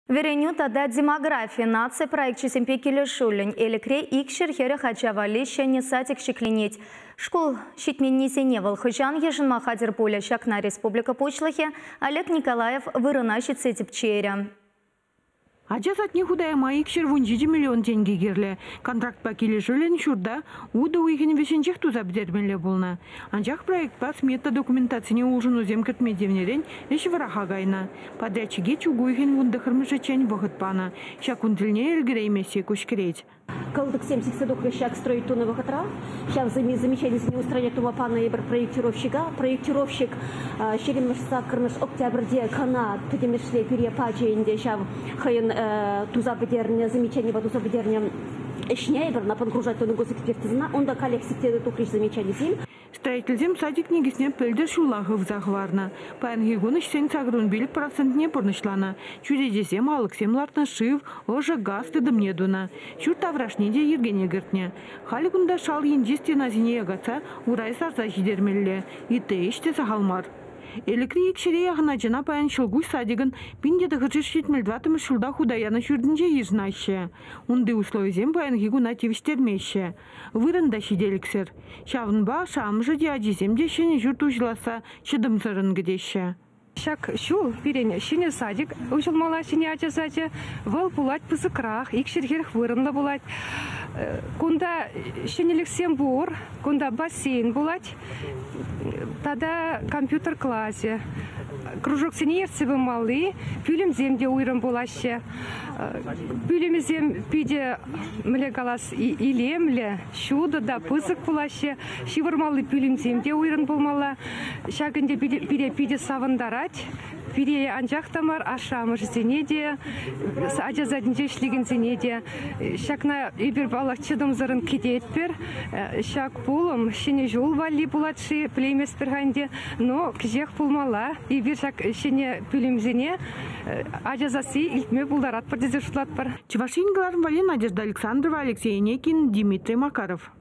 Вӗренӳ тата демографи наци проекчӗсемпе килӗшӳллӗн Элӗкре 240 ача валли ҫӗнӗ садик ҫӗкленет. Шкул ҫитменнисене вӑл хӑҫан йышӑнма хатӗр пулӗ, ҫакна республика Пуҫлӑхӗ Олег Николаев вырӑна ҫитсе тӗпчерӗ. Ача садне хута яма 217 миллион тенкӗ кирлӗ. Контрактпа килӗшӳллӗн ҫурта утӑ уйӑхӗн вӗҫӗнчех туса пӗтермелле пулнӑ. Анчах проектпа смета документацине улшӑнусем кӗртме тивнӗрен ӗҫ вӑраха кайнӑ. Подрядчике чӳк уйӑхӗн вунтӑххӑрмӗшӗччен вӑхӑт панӑ. Ҫак кун тӗлне ӗлкӗреймессе куҫкӗрет. Кӑлтӑксем сиксе тухрӗҫ ҫак строить тунӑ вӑхӑтра. Ҫав замечанисене устранять тума панӑ эпир проектировщика. Проектировщик ҫирӗммӗш саккӑрмӗш октябрьте кӑна пӗтӗмӗшле пире пачӗ ӗнтӗ ҫав хӑйӗн туса пӗтернӗ, замечанипе туса пӗтернӗ ӗҫне эпир ӑна подгружать тунӑ госэкспертизӑна. Унта каллех сиксе тухрӗҫ замечанисем. Строительсем садик никӗсне пӗлтӗр ҫулла хывса хӑварнӑ. Паянхи кун ӗҫсен 85 процентне пурнӑҫланӑ. Чӳречесем, алӑксем лартнӑ, шыв, ӑшӑ, газ тытӑмне тунӑ. Ҫурт таврашне те йӗркене кӗртнӗ. Халӗ кунта шал енчи стенасене якатса урай сарса ҫитермелле. Ытти ӗҫ те сахал мар. Элӗкри икҫӗре яхӑн ачана паян Ҫӑлкуҫ садикӑн 1974 ҫулта хута янӑ ҫуртӗнче йышӑнаҫҫӗ. Унти условисем паянхи куна тивӗҫтермеҫҫӗ. Вырӑн та ҫителӗксӗр. Ҫавӑнпа ашшӗ-амӑшӗ те, ачисем те ҫӗнӗ ҫурт уҫӑласса чӑтӑмсӑррӑн кӗтеҫҫӗ. Ҫак ҫул пирӗн ҫӗнӗ садик уҫӑлмалла, ҫӗнӗ ача сачӗ. Вӑл пулать пысӑкрах, 240 вырӑнлӑ пулать. Кунта ҫӗнӗлӗхсем пур. Кунта бассейн пулать тата компьютер класӗ. Кружоксене ертсе пымалли пӳлӗмсем те уйрӑм пулаҫҫӗ. Пӳлӗмӗсем питӗ, мӗнле калас, илемлӗ, ҫутӑ та пысӑк пулаҫҫӗ. Ҫывӑрмалли пӳлӗмсем те уйрӑм пулмалла. Ҫак ӗнтӗ пире питӗ савӑнтарать. Пире анчах та мар, ашшӗ-амӑшӗсене те, ача садӗнче ӗҫлекенсене те. Ҫакна эпир, паллах, чӑтӑмсӑррӑн кӗтетпӗр. Ҫак пулӑм Ҫӗнӗ ҫул валли пулать-ши, пӗлейместпӗр-ха ӗнтӗ, но кӗҫех пулмалла. Эпир ҫак ҫӗнӗ пӳлӗмсене ача сасси илтме пултаратпӑр тесе шутлатпӑр. Чӑваш Ен кӑларӑм валли Надежда Александрова, Алексей Енекин, Дмитрий Макаров.